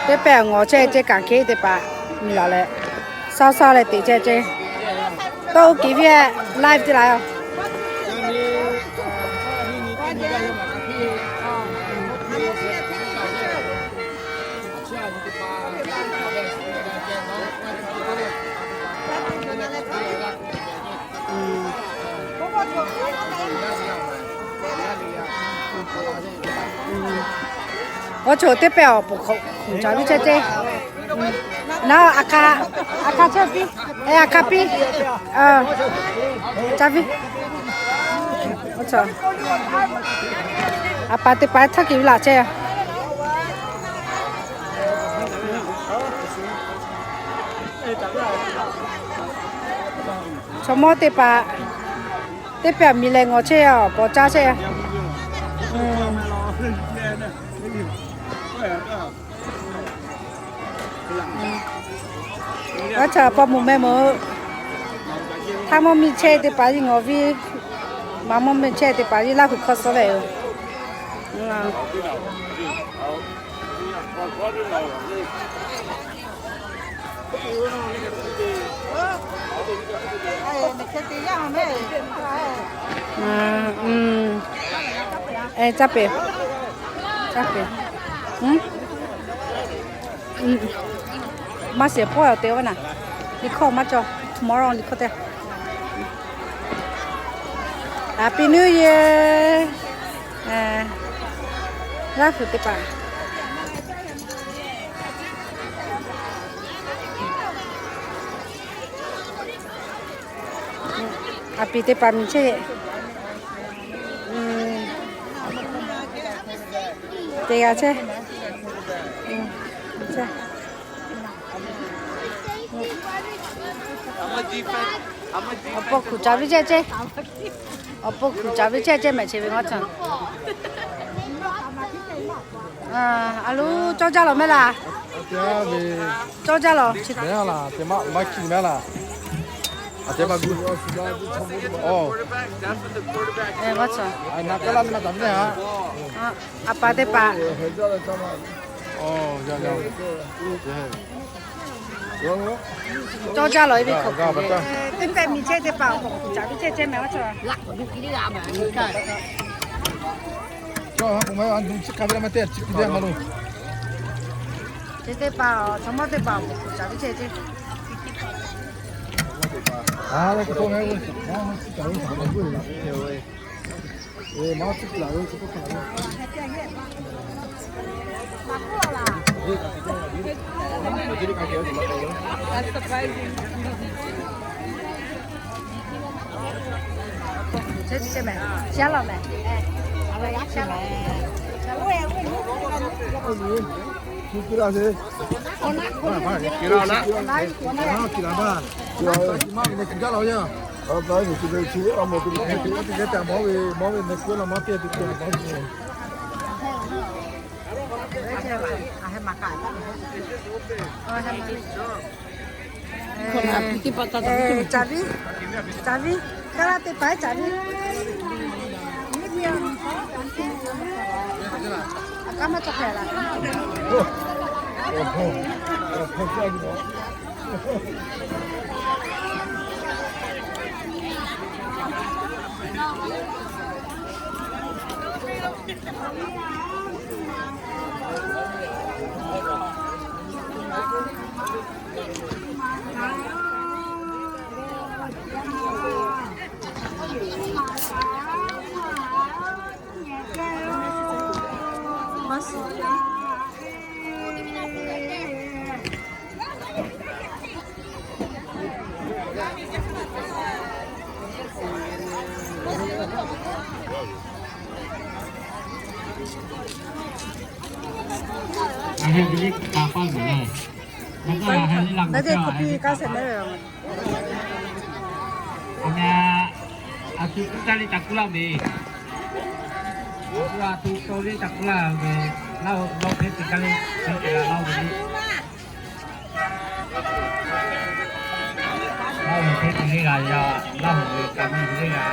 Teˇ pehˍ awˬ ngawˬ chehˇ ceˇ, kanˍ hkehˉ teˇ hpaˍ miˬ laˬ leh, saˇ saˇ leh teꞈ chehˇ ceˇ. Tawˇ oˇ kiˍ viˇ live te la yoˬ. Oˇ cawˬ teˇ pehˍ awˬ pon hk'awꞈ kuˬ caˍ viˇ chehˇ ceˇ. Naˉ, a hk'a, a hk'a chehˇ piˇ. E, a hk'a piˇ. Caˇ viˇ. A pa teˇ pa htaˇ kiˬ viˇ laˬ chehˇ. Chaw mawˇ teˇ hpaˍ, teˇ pehˍ miˬ lehˬ ngawˬ chehˇ awˬ pawˍ caˇ chehˇ. Aˉ chaꞈ pa mawˬ meh mawˬ. Htaˇ mawˇ miˇ chehˇ teˇ hpaˍ yiˇ ngawˬ viˇ, maˇ mawˇ miˇ chehˇ teˇ hpaˍ yiˇ Laˇ huˍ hk'awˇ suhˉ ve yoˬ. Caˇ peˍ, caˇ peˍ. Maˇ shiˍ pawˆ awˬ te oˇ ve naˍ. Liꞈ hkawˇ maˇ cawˬ. Tomorrow liꞈ hkawˇ te. Happy New Year. Laˇ huˍ teˇ hpaˍ. A piˍ teˇ hpaˍ miˬ chehˇ. Teˇ g'aˇ chehˇ. Awˬ pon kuˬ caˍ viˇ chehˇ ceˇ. Awˬ pon kuˬ caˍ viˇ chehˇ ceˇ mehˍ che ve ngaˇ cawˬ. A loˬ, cawˇ jaˇ lawˬ mehˆ laˬ. Cawˇ jaˇ lawˬ. A pa teˇ hpaˍ cawˇ jaˇ lawˬ e ve hkawꞈ teˇ pehˍ miˬ chehˇ teˇ hpaˍ awˬ pon kuˬ caˍ viˇ chehˇ ceˇ mehˍ aˇ cawˬ. Chi teˇ hpaˍ, chaw mawˇ teˇ hpaˍ awˬ pon kuˬ caˍ viˇ chehˇ ceˇ. Caˍ viˇ, caˍ viˇ, kaˇ laˇ teˇ hpaˍ caˍ viˇ. A kaˇ maˇ cawˬ hpehꞈ laˬ. Aˬ heh ve liꞈ ka paˇ ve le. Naˉ teˇ hk'oˆ piˇ kaˇ shehˍ mehˍ ve. Aˬ meh, aˬ tuˬ kuˇ taˇ le taꞈ kuˇ laˇ ve. Aˬ tuˬ, aˬ tuˬ to le taꞈ kuˇ laˇ ve. Laˇ-oˬ, laˇ-oˬ hpehˇ te kaˇ le, hpehˇ te laˇ-oˬ ve le. Laˇ-oˬ hpehˇ te le g'a yaˇ, Laˇ-oˬ ve ka miˇ ve le g'a.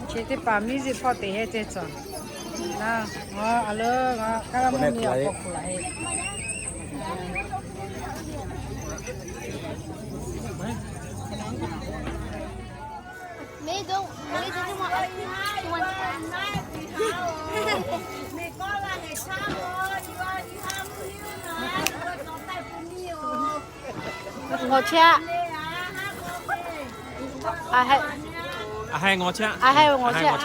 Chi teˇ hpaˍ miˇ ziˇ hpawˇ te heh ceh cawˬ. Ngaˬ a leuˉ, ngaˬ kaˇ g'a mvuhˇ miˬ awˬ hk'aw hk'oˆ laꞈ e. Ngawˬ chehˇ. A heh, a heh ngawˬ chehˇ. A heh ngawˬ chehˇ.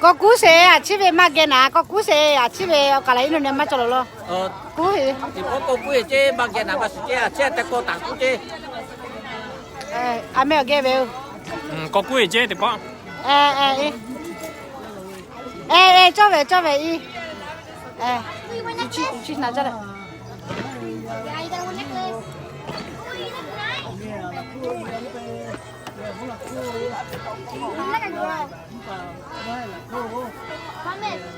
K'awꞈ kuˉ sheˍ, aˬ chiˉ ve maˇ geh naˍ, k'awꞈ kuˉ sheˍ, aˬ chiˉ ve awˬ kaˍ laꞈ iˉ nu neh maˇ cawˬ lawˬ lawˬ. Kuˉ ve. K'awꞈ kuˉ sheˍ ceˇ, maˇ geh naˍ maˇ shiˍ ceˇ, aˬ chiˉ a teh k'aw taˍ kuˉ ceˇ. A meh awˬ geh ve yoˬ. K'awꞈ kuˉ sheˍ ceˇ teˇ pawˆ. E, e, cawˇ ve, cawˇ ve iˉ. Chi naˍ jaˇ leh.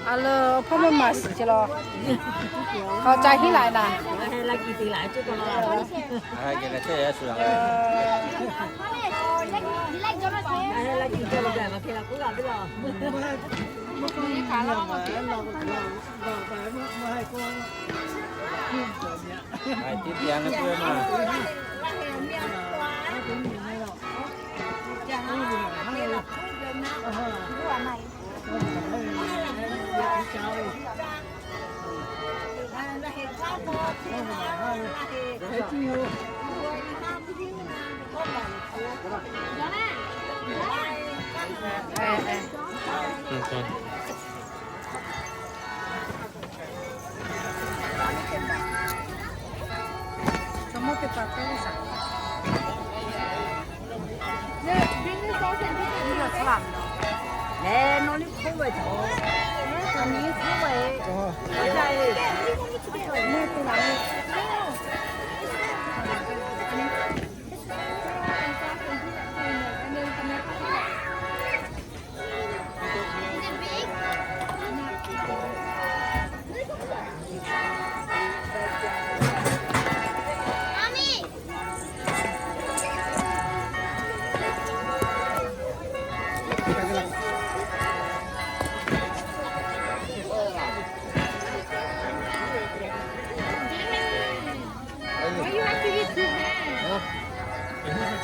A leuˬ, hpawˇ meuˇ maˍ shiˍ ce lawˬ. K'awꞈ ca hiˉ laꞈ naˍ.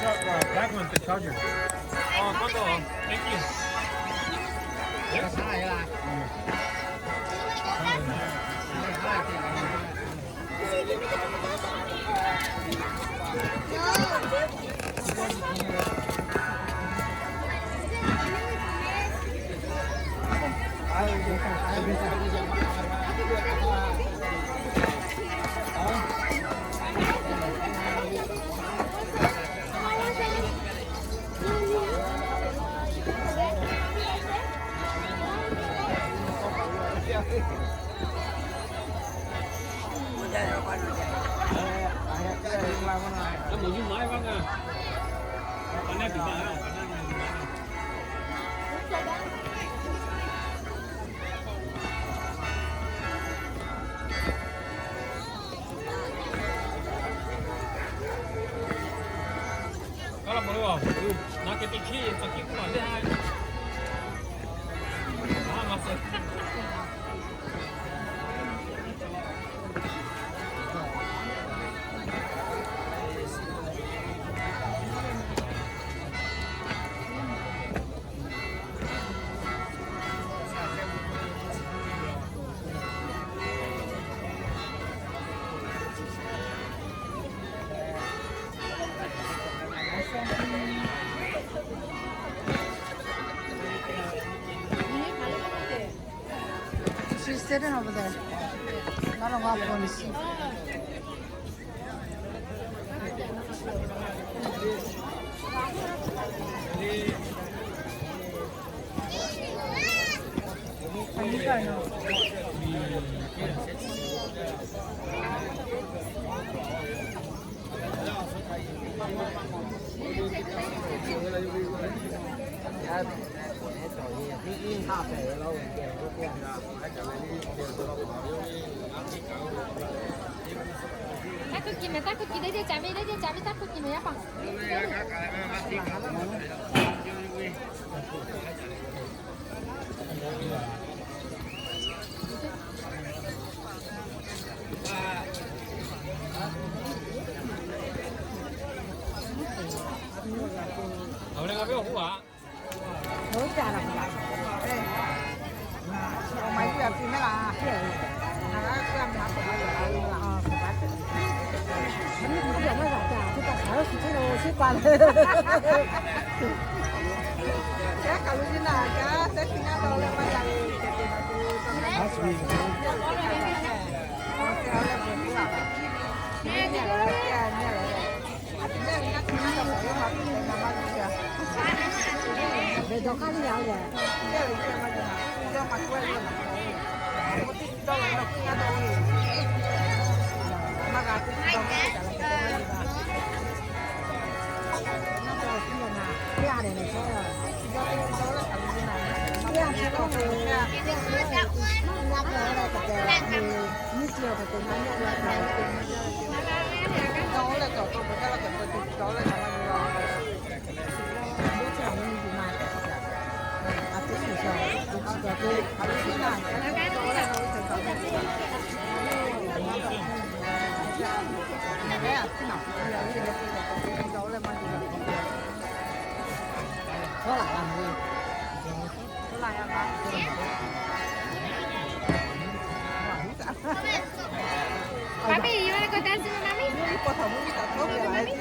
That one's the charger. Oh, thank you. She's sitting over there. Not a lot of fun. Taˇ hkuˇ kiˬ mehˍ, taˇ hkuˇ kiˬ, teˇ ceuˬ caˍ ve, teˇ ceuˬ caˍ ve, taˇ hkuˇ kiˬ mehˍ, yaˇ paˍ. Mommy, you wanna go dance with mommy? Mommy? You go dance with mommy?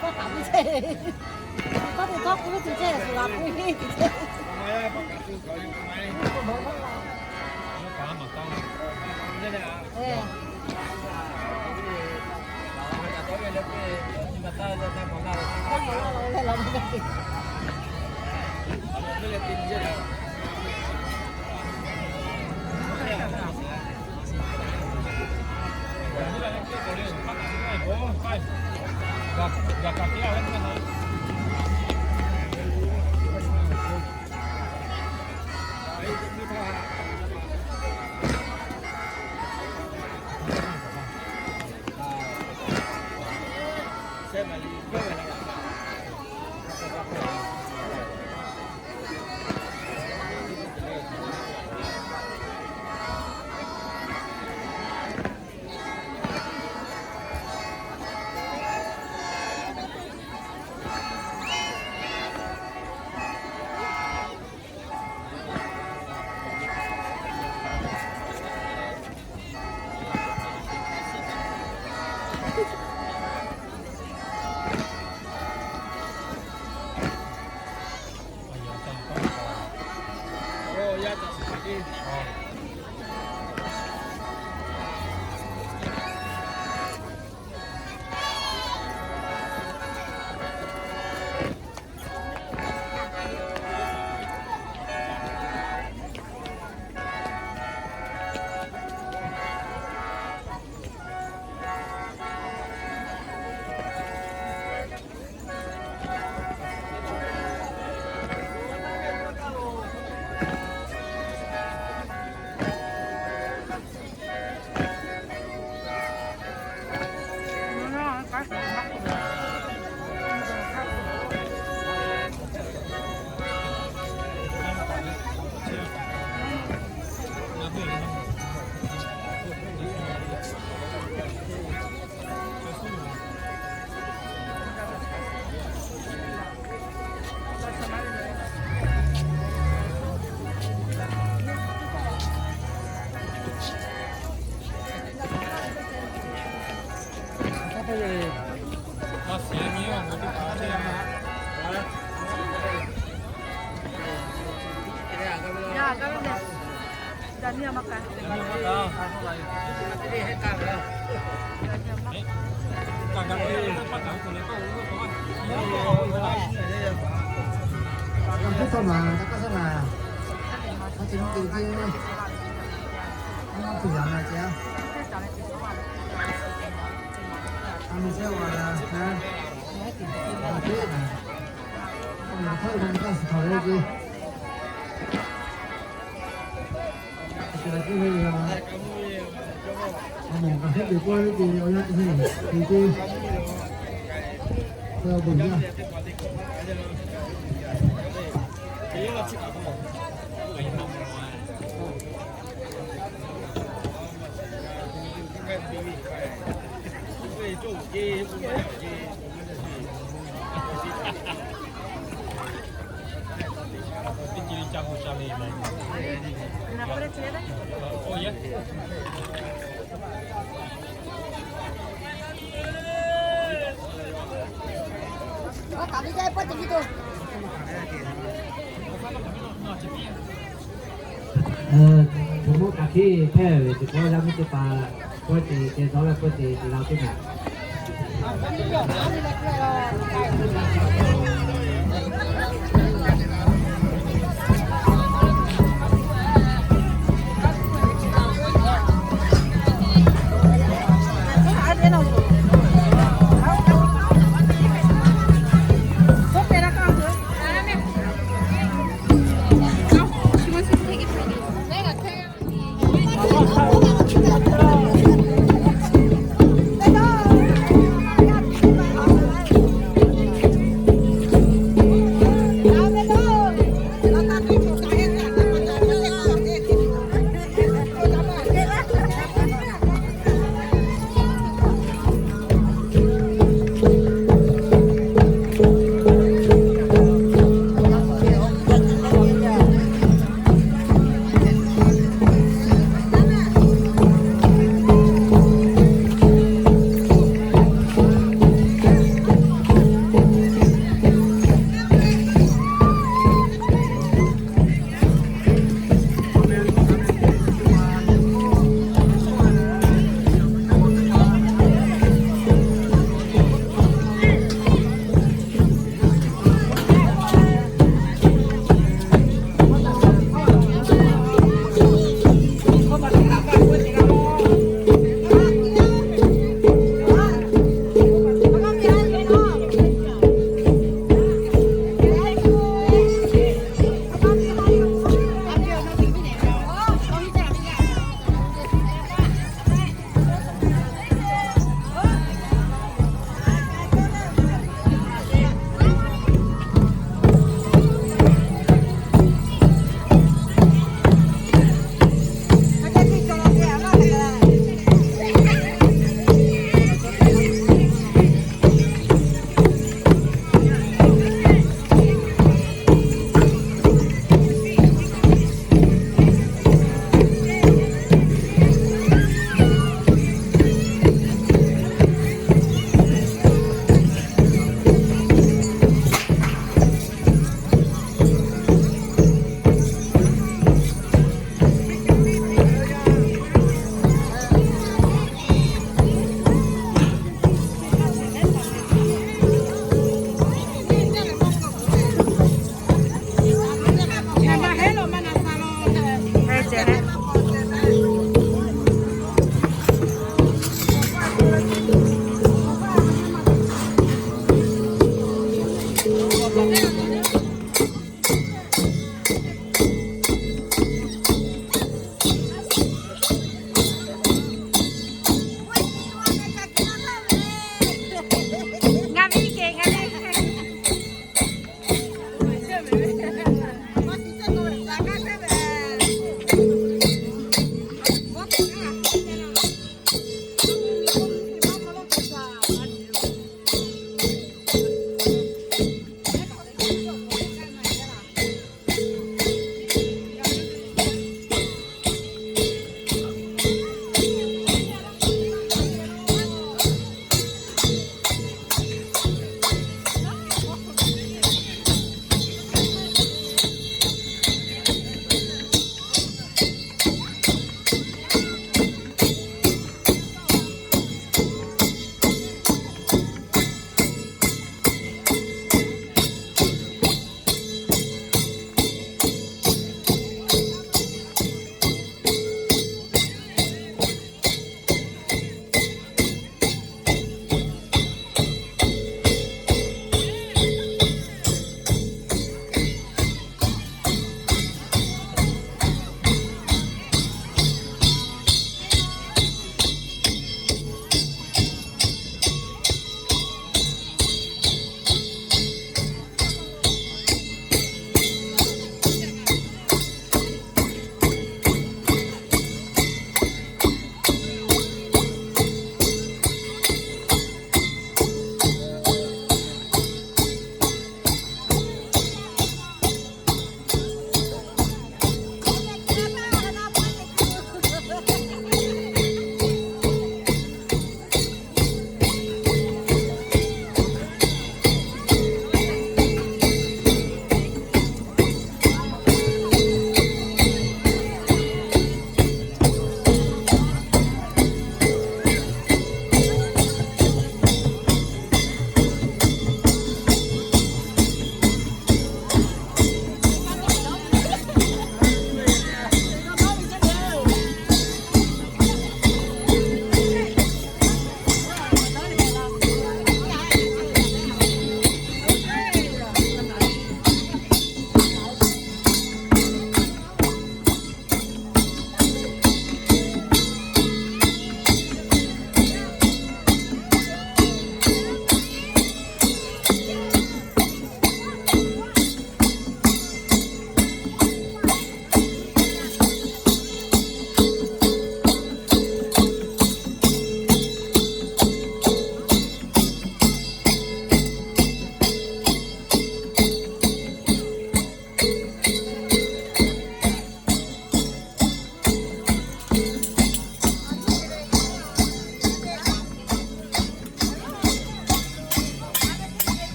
Tawˇ hk'aˬ ve ceˇ, tawˇ te tawˇ k'oˆ ve ceˇ, shu la k'oˆ ve ceˇ. Hk'e k'o, kaꞈ hk'e hpehˇ ve teˇ pawˆ yaˇ miˇ teˇ hpaˍ pawehˇ te te dawˇ leh pawehˇ te te la teˇ hpaˍ.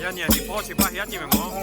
Yaˇ nyi a nyi hpawˇ chi paˇ heˉ a nyi mehˍ mawˬ.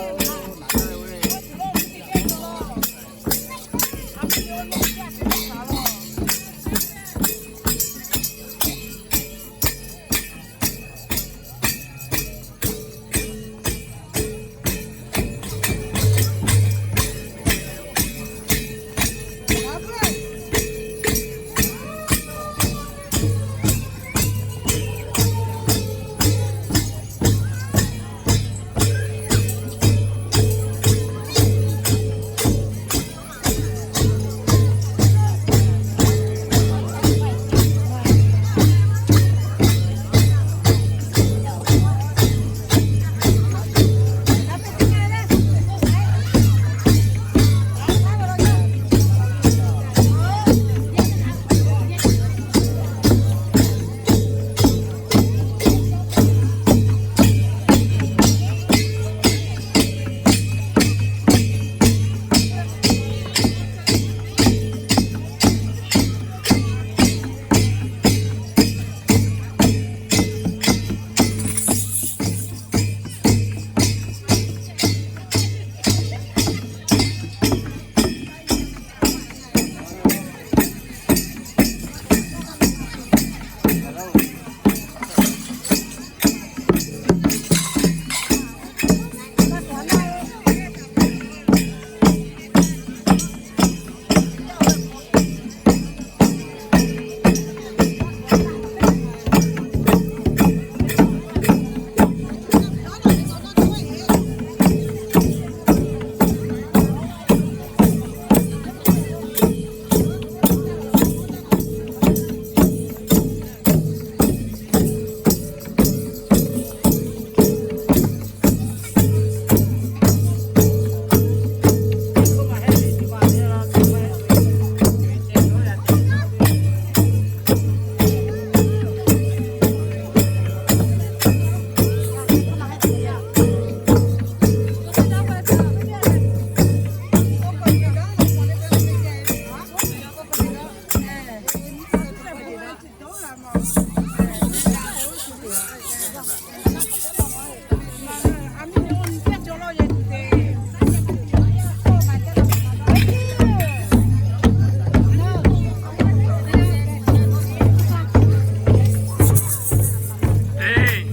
Teˇ,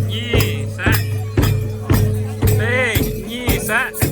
nyiˇ, shehˆ. Teˇ, nyiˇ, shehˆ.